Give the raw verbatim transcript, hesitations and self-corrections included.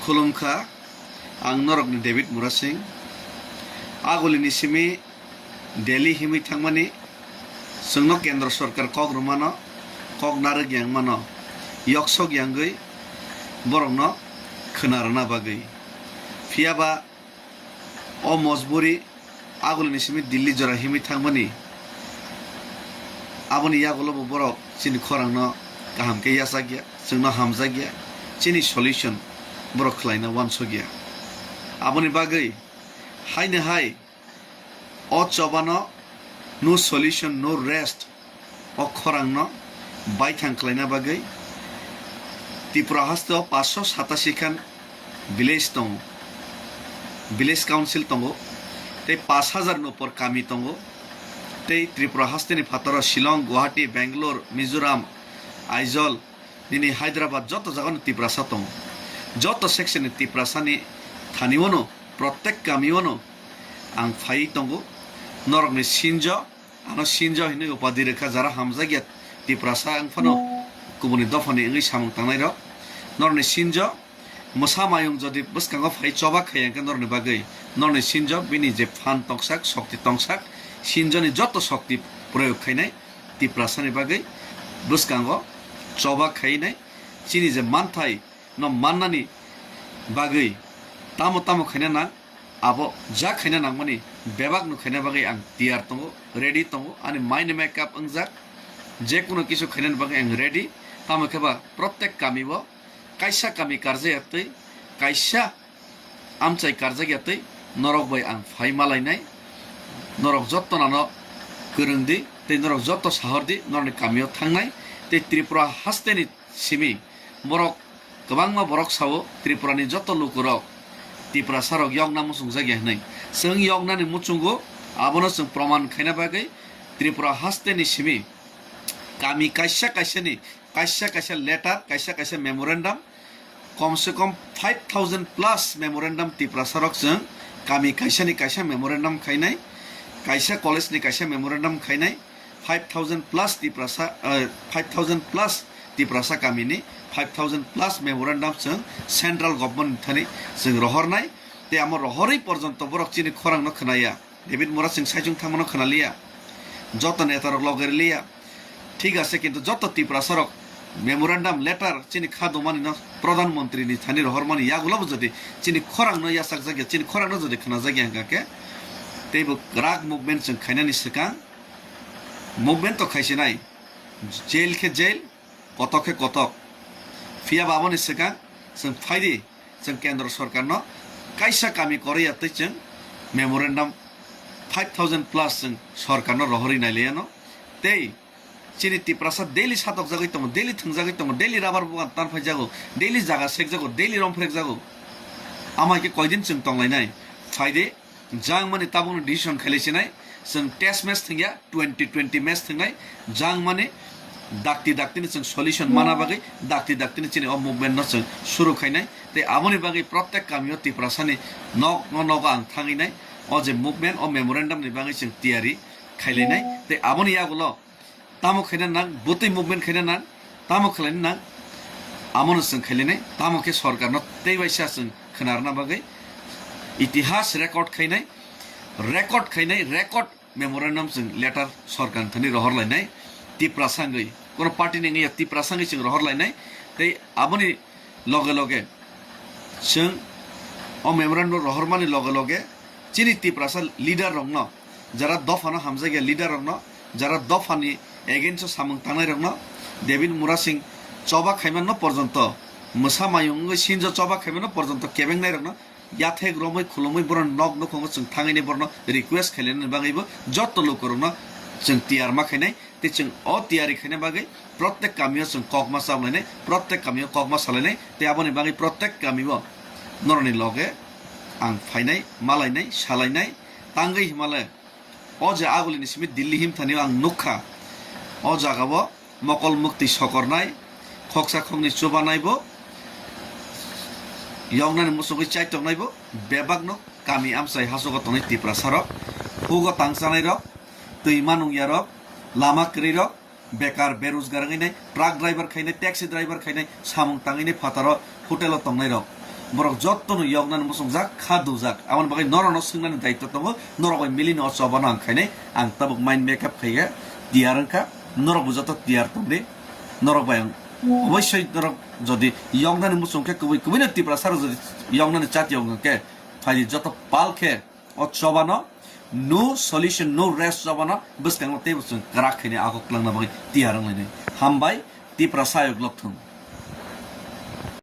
Khulumkha, ang norokni David Murasing. Agulini simi Delhi himwi thangmani, chwngno Kendra Sorkar kok rwmano, kok narwk yang mano, yoksok yangwi borokno khwna rwna bagwi. Phiyaba o mojburi agulini simi Delhi jora himwi thangmani, aboni yagulo bo borok chini khorangno kaham khe yachakya, chwngno hamjakya, chini solution borok khlaina wansokya. Aboni bagwi haino hai o chobano no solution, no rest o khorangno baithang khlaina bagwi Tripura hasteo paanch sho satasi khan village tongo, village council tongo, tei paanch hajar ni upor kami tongo, tei Tripura hasteni phataro Shillong, Guwahati, Bangalore, Mizoram, Aizawl, nini Hyderabad joto jagano Tiprasa tongo. Joto section ni Tiprasani thani ono, protek kami ono ang phai tongo. Norokni sinjo, ano sinjo hinwi upadi rwkha, jara hamjakya Tiprasa wng phano kubuni dophani wngwi samung tangnairok. Norokni sinjo, mwsa mayung jodi bwskango phai choba khaiya hwnkhe norokni bagwi, norokni sinjo bini je phan tongsak, shokti tongsak, sinjoni joto shokti proyog khainai Tiprasani bagwi bwskango choba khainai. Chini je manthai no mannani bagwi tamo tamo khaina nang, abo ja khaina nangmani bebak no khaina bagwi ang tiyar tongo, ready tongo, ani mind makeup wngjak, je kuno kisu khainani bagwi ang ready. Tamo khe ba protek kami o kaisa kami karjak ya twi, kaisa amchai karjak ya twi norok bai ang phai malainai, norok jotto nano kwrwng di tei norok jotto sahor di, norokni kami o thangnai. Tei Tripura hasteni simi borok kwbangma borok sao Tripura ni joto lukurok Tiprasa rok yokna muchungjak ya hwnwi. Chwng yoknani muchungo, abono chwng proman khaina bagwi Tripura hasteni simi kami kaisa kaisa ni kaisa kaisa letter, kaisa kaisa memorandum, kom se kom five thousand plus memorandum Tiprasa rok chwng kami kaisa ni kaisa memorandum khainai, kaisa college ni kaisa memorandum khainai, five thousand plus Tiprasa, eh, five thousand plus Tiprasa kamini five thousand plus memorandum chwng central government ni thani chwng rohornai. Tei amo rohorwi porjonto borok chini khorang no khwnaya, David Murasing saichung thangmano khwnaliya, joto neta rok loge riliya. Thik ase, kintu joto Tiprasa rok memorandum letter chini kha dumani no Pradhan Mantri ni thani rohormani yagulo bo jodi chini khorang no yachakjak ya, chini khorang no jodi khwnajak ya hwnkha khe, tei bo kwrak movement chwng khainani swkang, movement to khaisinai, jail khe jail, kotok khe kotok. Phiya ba aboni swkang chwng phaidi, chwng Kendra Sorkarno kaisa kami korwi ya twi chwng memorandum five thousand plus chwng Sorkarno rohorwi nai liya no. Tei chini Tiprasa daily satokjagwi tongo, daily thwngjagwi tongo, daily rubber bugan tanphaijago, daily jaga sekjago, daily romphrekjago. Amai khe koidin chwng tonglainai? Phaidi, jang mani tabukno decision khailaisinai, chwng test match thwngya, twenty twenty match thwngnai, jang mani dakti daktini chwng solution mana bagwi, dakti daktini chini o movement no chwng suru khainai. Tei aboni bagwi protek kamio Tiprasani nok no nogo ang thangwi nai, o je movement, o memorandum ni bagwi chwng tiyari khailainai. Tei aboni yagulo tamo khaina nang, bwtwi movement khaina nang, tamo khlaina nang, amono chwng khailainai. Tamo khe Sorkarno tei waisa chwng khwnarna bagwi itihas record khainai, record khainai, record memorandum chwng letter Sorkar thani rohor lainai. Tiprasa wngwi, kono party ni wngya, Tiprasa wngwi chwng rohor lainai. Tei aboni loge loge chwng o memorandum rohormani loge loge chini Tiprasa leader rokno, jara dophano hamjakya leader rokno, jara dophani against o samung tangnai rokno, David Murasing choba khaimano porjonto, mwsa mayung wngwi sinjo choba khaimano porjonto kebengnai rokno yathek romwi khulumwi borok nok nukhungo chwng thangwi borokno request khailani bagwibo joto lukurokno chwng tiyar ma khainai. Tei chwng o tiyari khaina bagwi protek kamio chwng kokma chablainai, protek kamio kokma salainai, tei aboni bagwi protek kamio norokni loge ang phainai, malainai, salainai. Tangwi himale o je agulini simi Delhi himthanio ang nukha, o jagao mokol muktwi sokornai, khoksa khoknwi chubanaibo, yoknani muchungwi chaitongnaibo bebakno kami amchai hasogo tongnai Tiprasarok, hugo tangchanairok, twi manungyarok, lama kwrwirok, bekar, berojgar wngwi nai, truck driver khainai, taxi driver khainai, samung tangwi nai phataro hotel o tongnai rok. Borok jotono yoknani muchungjak, kha dujak. Aboni bagwi norokno swngnani daitto tongo, norok bai milino o chobano ang khainai. Ang tabuk mind make up khaiya, tiyar wngkha, norokbo joto tiyar tongdi. Norok bai ang obossoi norok jodi yoknani muchung khe kubui kubuino Tiprasa rok jodi yoknani chat yokno khe phaidi joto pal khe o chobano no solution, no rest chobano bwskango teibo chwng kwrak khainai, agok langna bagwi tiyar wnglainai. Hambai, Tiprasa ayuk lokthung.